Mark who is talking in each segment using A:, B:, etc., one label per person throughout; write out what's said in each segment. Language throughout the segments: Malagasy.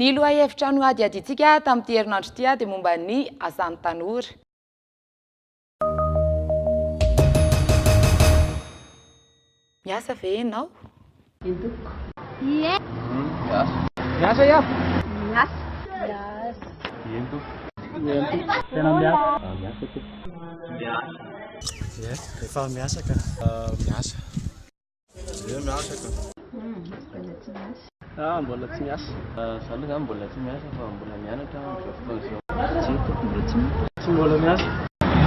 A: Ny lohahevitra nohadihadiantsika tamin'ity herinandro ity dia momba ny asan'ny tanora. Miasa ve ianao?
B: Eny tompoko.
C: Ie.
D: Miasa. Miasa iaho.
C: Miasa. Miasa.
D: Eny tompoko. Eny tompoko. Tena miasa. Miasa tompoko.
E: Miasa. Ie, efa miasa ka. Miasa.
F: Ie, miasa ka.
C: Mbola tsy miasa.
G: Ah, mbola tsy miasa. Za aloha zany mbola tsy miasa fa mbola mianatra aho amin'izao fotoana izao.
H: Tsia tompoko, mbola tsy miasa.
I: Tsy mbola miasa.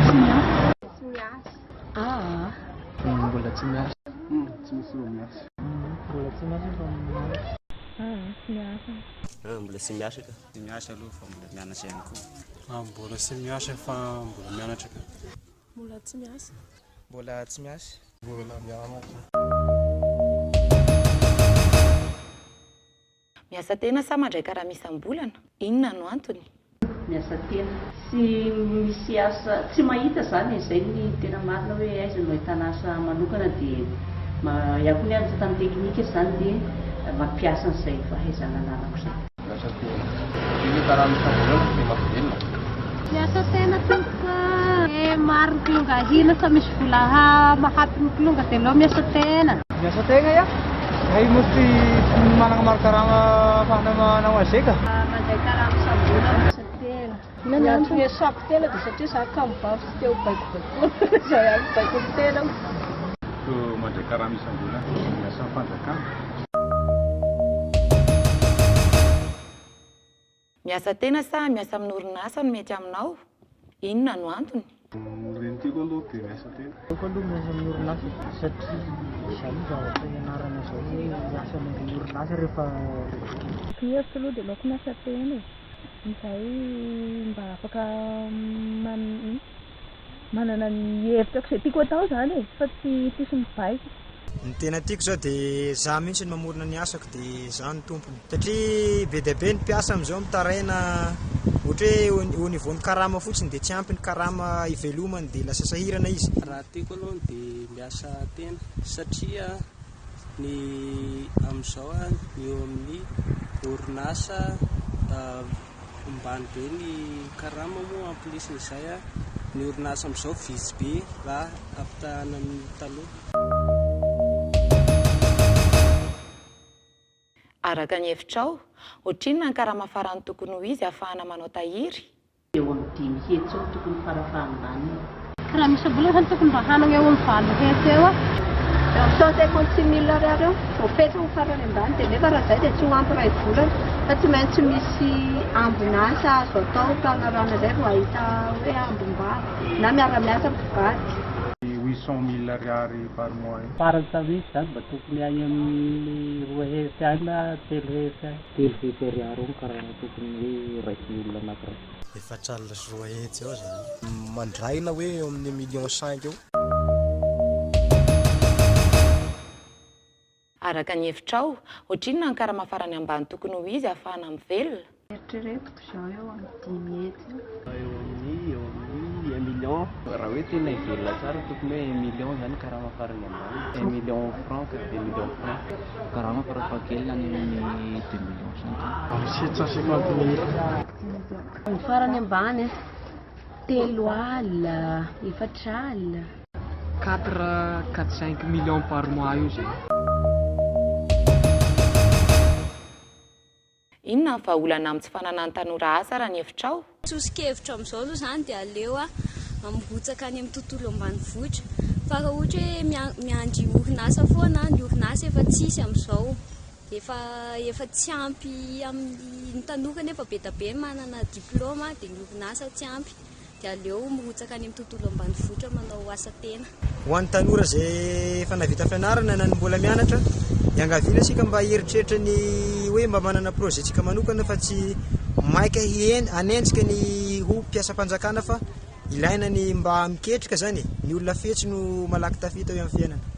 C: Tsy miasa. Tsy miasa.
H: Aa.
I: Mbola tsy miasa.
F: Tsy misy olo miasa.
I: Mbola tsy miasa fa mianatra.
C: Aa, tsy miasa.
J: Ah, mbola tsy miasa ka.
K: Tsy miasa aloha fa mbola mianatra ihany koa.
L: Ah, mbola tsy miasa fa mbola mianatra ka.
C: Mbola tsy miasa.
M: Mbola tsy miasa.
F: Mbola mianatra.
A: Miasa tena sa mandray karama isam-bolana? Inona no antony?
B: Miasa tena. Tsy misy asa, tsy mahita zany e, zay ny tena marina hoe aiza no ahitana asa manokana dia iaho koa nianatra tamin'ny teknika zany dia mampiasa an'izay fahaizana ananako zay.
F: Miasa tena. Dia ny karama isam-bolana dia mampivela.
C: Miasa tena tompoko a! Eh maro ny kilonga ahina fa misy vola mahampy ny kilonga dia aleo miasa tena.
I: Miasa tegna ia, zahay moa tsy managna mari-karama ahafahana manao an'izay ka.
C: Mandray karama isam-bolana. Miasa tena. Ny antony iasako tena dia satria za kamo vavy tsy te ho baikobaikoana zay ihany baikoin'ny tenako.
F: Mandray karama isam-bolana.
N: Miasa amin'ny fanjakana.
A: Miasa tena sa miasa amin'ny orinasa no mety aminao? Inona no antony?
F: Ny tiako aloha dia miasa tena.
I: Aleoko aloha miasa amin'ny orinasa satria izay no zavatra ianarana izao hoe miasa amin'ny orinasa rehefa
C: Ny hevitro aloha dia aleoko miasa tena e! Izay mba afaka manana ny hevitrako izay tiako atao izany e! Fa tsy tsisy mibaiko.
M: Ny tena tiako zao de za mihitsy no mamorona ny asako de za no tompony satria be dia be ny mpiasa amin'izao mitaraina ohatra hoe au niveau ny karama fotsiny de tsy ampy ny karama ivelomany de lasa sahirana izy.
G: Raha tiako aloha de miasa tena satria ny amin'izao ny eo amin'ny orinasa Ambany be ny karama moa en plus n'izay ny orinasa amin'izao vitsy be raha ampitahana amin'ny taloha.
A: Araka ny hevitrao, ohatrinona ny karama farany tokony ho izy ahafahana manao tahiry?
B: Eo amin'ny 500 eo tokony farafahambaniny.
C: Raha misy vola zany tokony mba hanagna eo amin'ny 800 eo.
O: Eo amin'ny 156 mille ariary eo, voafetra ho farany ambany dia nefa raha izay dia tsy ho ampy iray volana fa tsy maintsy misy ambin'asa azo atao mpanarahana izay vao hahita hoe ambim-bava na miara-miasa mpivady.
N: 800 mille ariary par mois eo.
P: Farany samy izy zany mba tokony any amin'ny 200 any na 300 any.
Q: 300 ariary eo ny karama tokony hoe raisin'ny olona anakiray.
R: 240 eo zany. Mandraina hoe eo amin'ny million cinq eo.
A: Araka ny hevitrao, ohatrinona ny karama farany ambany tokony ho izy ahafahana mivelona?
C: Eritreretiko izao eo amin'ny 500 eo.
G: Eo amin'ny eo amin'ny un million.
J: Raha hoe tena hivelona tsara tokony hoe un million zany karama farany ambany. Un million franc ka, un million franc.
Q: Karama farafahakeliny any amin'ny deux millions cinq any.
I: Amin'ny 750 mille.
S: Ny farany ambany a, 30 000, 40 000.
T: Quatre, quatre cinq millions par mois eo zay.
A: Inona ny vahaolana amin'ny tsy fananan'ny tanora asa raha ny hevitrao?
U: Soso-kevitra amin'izao aloha izany dia aleo mirotsaka any amin'ny tontolo ambanivohitra fa raha ohatra hoe miandry orinasa foana, ny orinasa efa tsisy amin'izao, efa efa tsy ampy amin'ny tanora nefa be dia be manana diplaoma dia ny orinasa tsy ampy. Dia aleo mirotsaka any amin'ny tontolo ambanivohitra manao asa tena.
M: Ho an'ny tanora izay efa nahavita fianarana na ny mbola mianatra, iangaviana isika mba hieritreritra ny hoe mba manana projet-ntsika manokana fa tsy maika hanenjika ny ho mpiasam-panjakana fa ilaina ny mba miketrika zany e, ny olona fetsy no malaky tafita eo amin'ny fiainana.